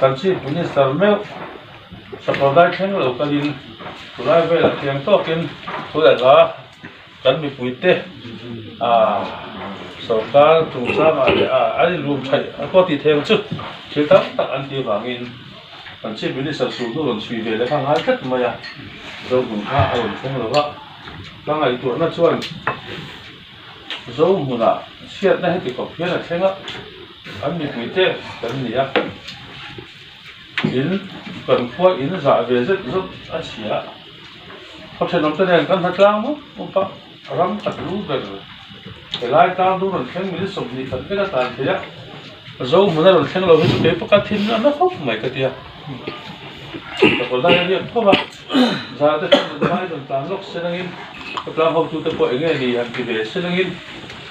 Kan Chief Minister meuh Sakawrdai thleng lo kalin chulai velah thiam tawkin thu leh hla kan mipuite sorkar chungchangah leh an inrum thaih a pawh tih theih ang chu thil tam tak an tih avangin kan Chief Minister suhnu rawn chhui ve leh kha a ngai tlat mai a, Zohmun kha a rawn thleng lo va, ka ngaihtuahna chuan Zohmunah chhiatna heti khawp hian a thleng a, an mipuite kan ni a, in kan khua in zah ve zet zawt a chhia. Khaw thenawmte nen kan hna tlang mup mup a, ram khat lu ber helai tlang dum rawn thleng minute 21 vek a tan thei a, Zo hmun a rawn thleng lo hi chu kei pawh ka thin a na khawp mai ka ti a, ka kawr lai a riak khawp a, zah te chuan rawn mai rawn tlan lawk se nangin ka tlang hotute pawh eng nge ni han ti ve se nangin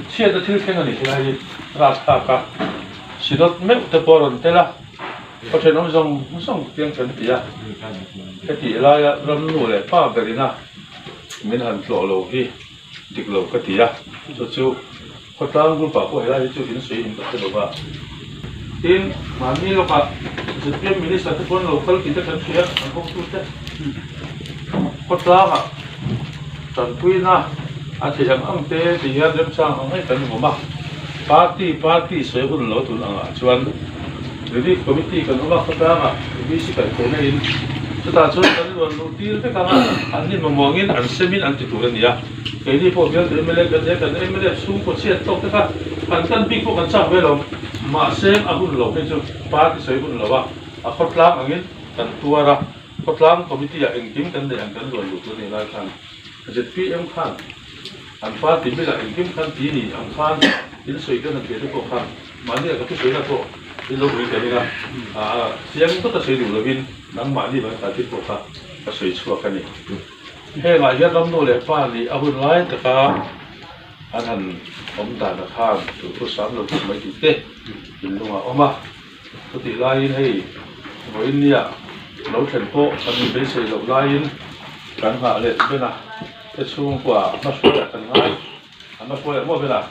chhiatna thil thleng a ni helai hi râkthlak a, Synod meuh te pawh a rawn tel a. Ka thenawm zawng zawng piang kan ti a, hetih laia ram nu leh pa berina min han tlawh lo hi dik lo ka ti a, chu chu khawtlang group ah pawh helai hi chu in sawi in ka hre lo va. Tin, mahni lawkah zpm minister te pawn lo kal tih te kan hria, an hawngtute khawtlangah tanpuina a theih ang ang te ti hian remchang ang ngei kan awm a, party party sawi hun lo tun angah chuan relief committee kan awm a, khawtlangah VC kaihthawhna in chutah chuan kan luan luh tir vek ang a, an ni mamawngin an semin an ti tur a ni a, keini pawh bialtu mla kan nia kan mla chhungkaw chhiat tawk te kha han kan bik pawh kan chak ve lo, mahse a hun lo hei chu party sawi hun lo a, a khawtlang angin kan tuar a. Khawtlang committee ah engkim kan neih ang kan luan luh tur a nih lai khan zpm khan an party bill ah engkim khan ti ni ang khan in sawi kan han piah te pawh khan mahni ah ka thusawi na pawh in lo ui ka ring a, chiang dawt a sawi duh lovin nangmahni van kha thil pawh kha ka sawi chhuak a ni. Hengah hian ramnu leh pa nih a hun lai taka an han awm dan ah khan duhthu sam lo khawp mai tih te thinlung ah a awm a. Chutih laiin hei vawiin nia lo thlen pawh kan inbeisei loh laiin kan nghah leh vel a, te chhungkua hmahruaiah kan ngai, a hmahruaiah maw vel a,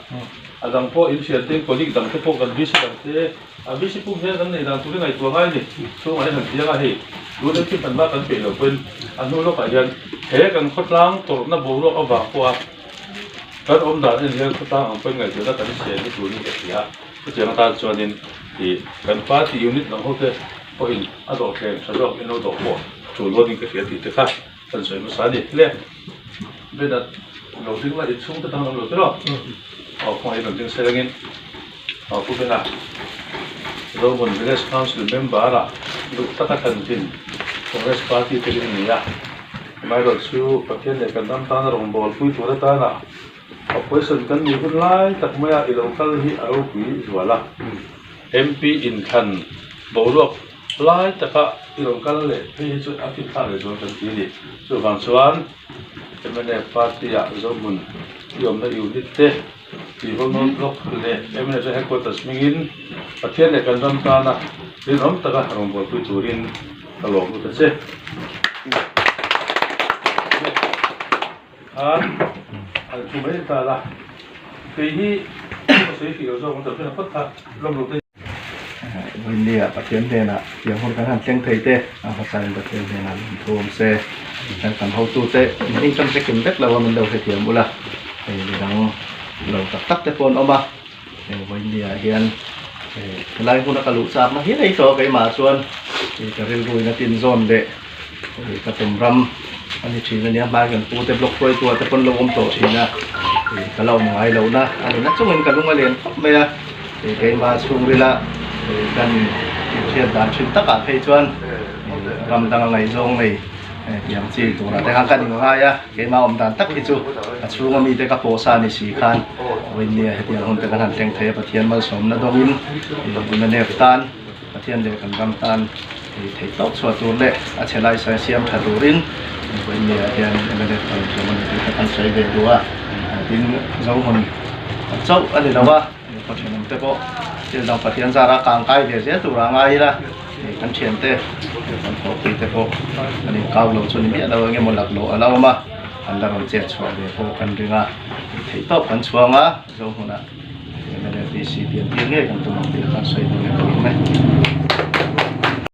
a dang pawh inhriat te colleague dang te pawh kan VC dang te, a VC pum hian kan neih dan tur hi ngaihtuah ngai a ni, chhungah hian han chiang a hei tun engkim kan va kan peih loh pawhin a hnu lawkah hian he kan khawtlang tawrhna boruak avang pawha kan awm dan en hian khawtlang ang pawhin ngaihtuahna kan siam hi turin ka hria. Chutiang atan chuanin ih kan party unit dang hote pawhin a dawhthleng tha zawk in lo dawh pawh tul dawnin ka hria tih te kha kan sawi hmasa a ni. Le bed ah lo ding la inchhung te dang lam lo tiraw? Aw khawngaih in rawn ding se rengin aw Pu Bena Zohmun Village Council member ah duh taka thlan thin Congress party te rin a ni a, amaherawhchu Pathian leh kan ram tana rawngbâwl pui tur atana Operation kan nih hun lai tak maia i lo kal hi a ropui zual a, MP inthlan boruak lai taka i rawn kal leh phei hi chu a finthlak leh zual kan ti a ni. Chuvang chuan mnf party-ah Zohmun i awmna unit te Tihvawngawn Block leh mnf headquarters hmingin Pathian leh kan ram tana rinawm taka rawngbawlpui turin ka lawm lut a che. Khan an thu mai ta la kei hi ka sawi fih lo zawk ang tawh phawt kha lawm lo te. Vawinia Pathian hnenah tiang hun kan han thleng thei te a hmasain Pathian hnenah min thu awm se kan kan hotute in hming kan hrekim vek lo a min lo hrethiam ula hei midang lo tak tak te pawh an awm a hei vawinia hian helai huna ka luh chakna hi rei tawh keimah chuan ka rilru in a tinzawn leh Hei ka tum ram a ni thin a nia hmai kan pu te block hruaitu ah te pawn lo awm tawh thin a ih ka la awm ngai loh na a ni na chungin ka lung a lian khawp mai a ih keimah chhungril a ih kan inhriat dan thin takah phei chuan ih ram danga ngaihzawng nei tiang chi turah te khan kan inngai a keimah awm dan tak hi chu a chhunga mite ka pawh sa ni si khan vawinia hetiang hun te kan han thleng thei a Pathian malsawmna dawngin ih mnf tan. Pathian leh kan ram tan ei theih tawp chhuah tur leh a chhe lai sawi siam tha turin Vawinia hian mnf kan tum a ni tih kha kan sawi ve duh a, tin Zohmun chauh a ni lo a, khaw thenawm te pawh thil dang Pathian zara kang kai ve zel tur a ngai ila kan thiante kan thawhpui te pawh an inkau lo chu ni miah lo eng emaw laklawh a la awm a, an la rawn chet chhuah ve pawh kan ring a, theih tawp kan chhuang a Zohmunah. MLA PC pian tir ngei kan tum ang tih kha sawi duh leh ka lawm e.